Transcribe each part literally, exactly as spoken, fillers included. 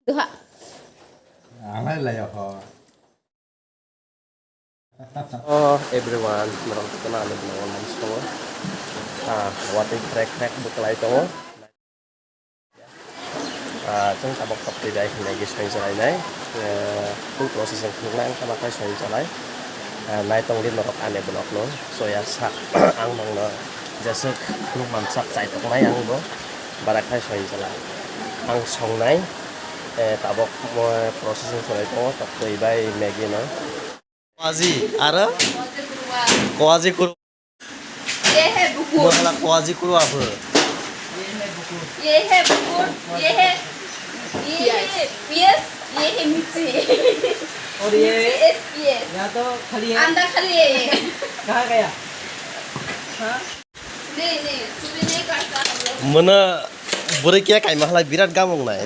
Duha. Anai lai ho. Oh, everyone, norok jotono ani vlog o nai sabo. Ah, watwi krek krek bwklai tongo. Ah, chwng tabok tok twi bai hwnwi khe soi chalainai. Eh, full process wng khuluknai, ang tamo khe soi chalai. Ah, nai tongdi norok ani vlog no. Soya sa, ang nokno jeswk khuluk mansak chai tongnai ang bo. Bara khai soi chalai. Ang songnai, eh, tabok mo process wng chalai tongo, tok twi bai Maggi no. Koaji, aro? Koaji kuru. Ye hai bukur. Mo hala koaji kuru abu. Ye hai bukur, ye hai, ye hai piyas, ye hai mirchi. और ये mirchi is piyas. या तो खाली है। अंडा खाली है ये। कहाँ गया? हाँ? नहीं, नहीं, सुबह नहीं करता हम लोग। Mona bwrwi khe kaima halai birat gamung nai.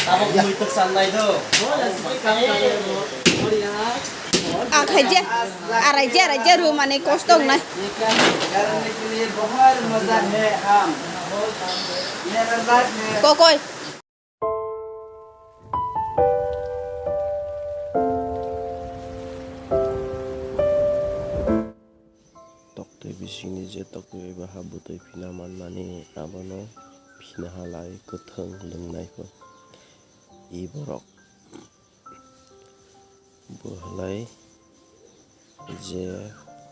Tabok muituk salnai do. Akhaija, araija, araija rw mani kosto wngnai. Kokoi. Toktwi bisingni je toktwi eba ha bwtwi phina manmani, abono phina halai kwthwng lwngnai kho. I borok bo halai je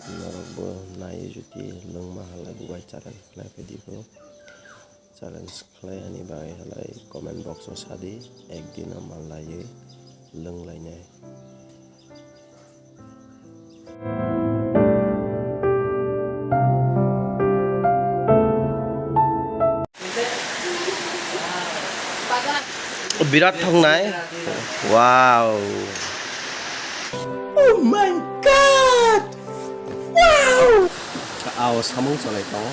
norokbo naiwi jodi lwngma halai bubai challenge khlai phaidi kho. Challenge khlai hani bagwi halai comment box o sadi, ekdino manlaiwi lwnglainai. Birat thongnai. Wow. Oh my God! Wow! Ao samung cholai tongo.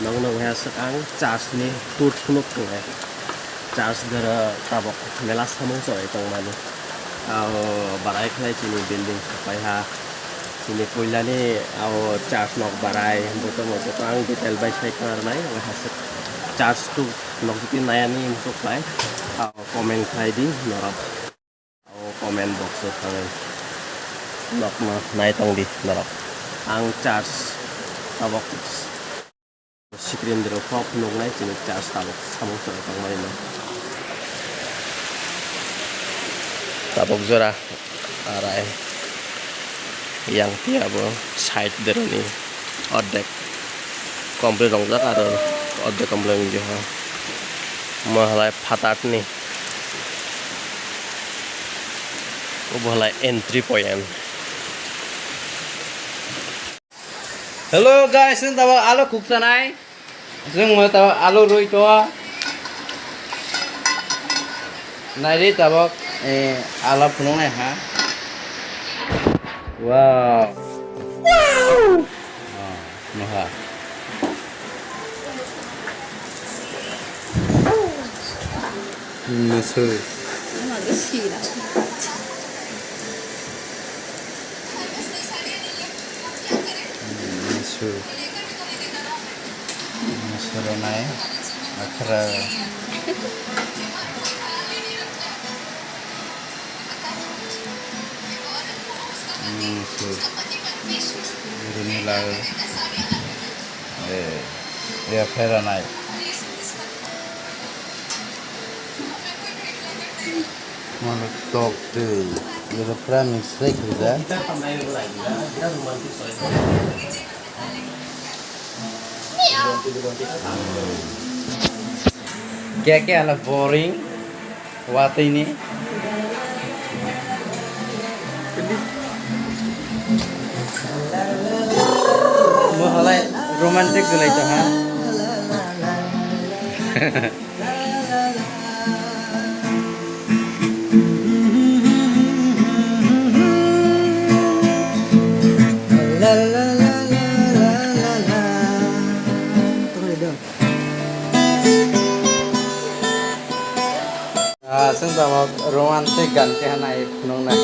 Nong nong he aswk ang church ni tour phunuk tongo. Church doro tabok mela samung cholai tongmani. Ao barai khlai chini building khapai ha. Chini puilani abo charge nok barai, bo tongmo joto ang detail bai sai khnarwnai, ang haste charge tu nok jiti nayani muchuk bai, abo comment khai di norok, abo comment box o thangwi nokno nai tong di norok. Ang charge tabok screen rok kok nuknai chini charge tabok samung chwrai tongmani no. Tabok jora arai yang phiya bo side deroni ordek complete wngjak aro ordek complete wngya ha. Mo halai phatarni obo halai entry point. Hello guys, chwng tabok alo kuksanai. Chwng mo tabok alo rwi to. Naidi tabok, eh, alo phunuknai ha. Wow. Oh, no ha. Mwsui. Mwsui. Mwsui rwnai. Akhra. Mwsui. Rwni lai. Eh, ya, pheranai. Mano tok twi. Iro pura mix khai khwlai. Kya kya ala boring. Watwi ni. Mo halai romantic gulai to ha. Ah, chwng tabok romantic gan keha nai phunuknai.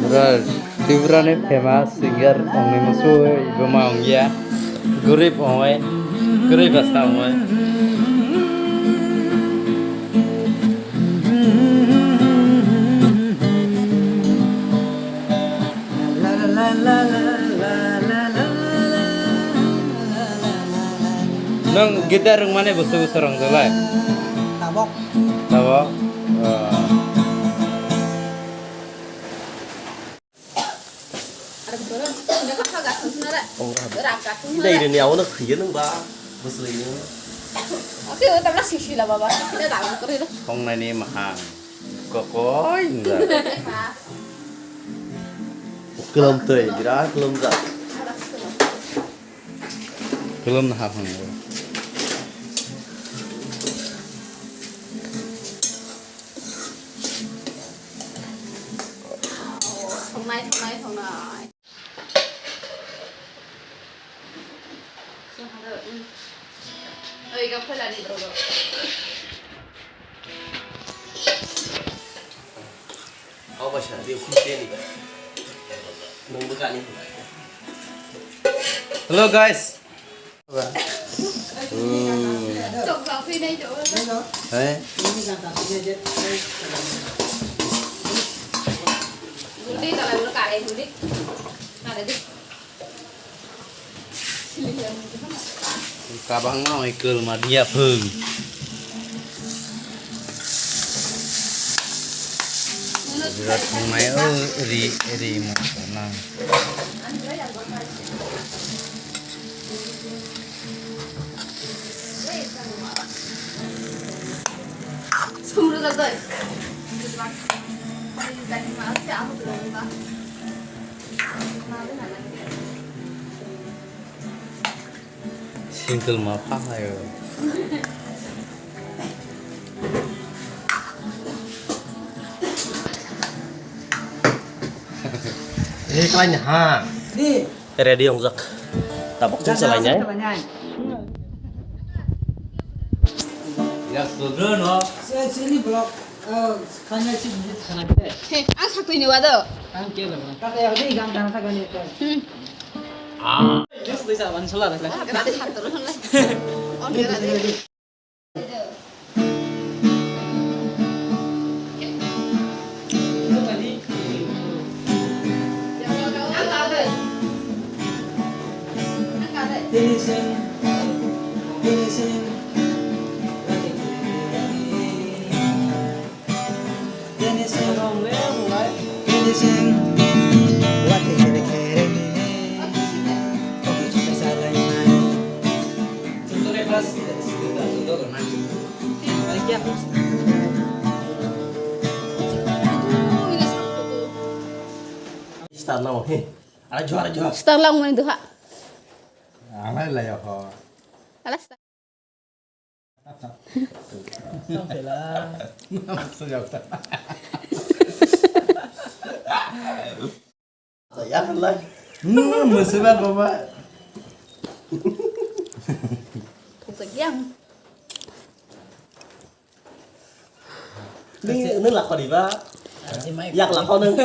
Bwrwi Tripura ni famous singer ongni musu buma ongya, gurib ongwi, gurib basa ongwi. Nwng guitar rwngmani bwswk bwswk rwngjaklai? Tabok. Tabok? Oh. Ongkha. Ida ida ni awono khaiya nwng ba bwswlwi nwng. Songnani mahang kokoi wngjak. Kwlwng twi, birat kwlwng jak. Kwlwng no hap hwngo. Songnai, songnai, songnai. Oi, ga phola di dogo. Aw ba sa di khum te ni. Nung bwkha ni. Hello guys. Hey. Kabang no ikel madia phung. Birat phung mai o ri ri mo na. Single ma pha hayo. Ready wngjak. Tabuk chwng chalainai. Ya, sudro no. Sini blog. Kanya si bujit khana khe. He, ang sakni wado. Ang ke labo. Kata ya di gam dana sa gani ko. Hmm. Ah. Just desa ban sala da. Kata di sakto. On kara de. Star lang he. Ara jua, ara jua. Star lang mani duha. Anai lai ho. Ala star. Sejak. Ya lai. Hmm, musibat baba. Thokjak yang. Nung, nung lakho diba? Yak lakho nung.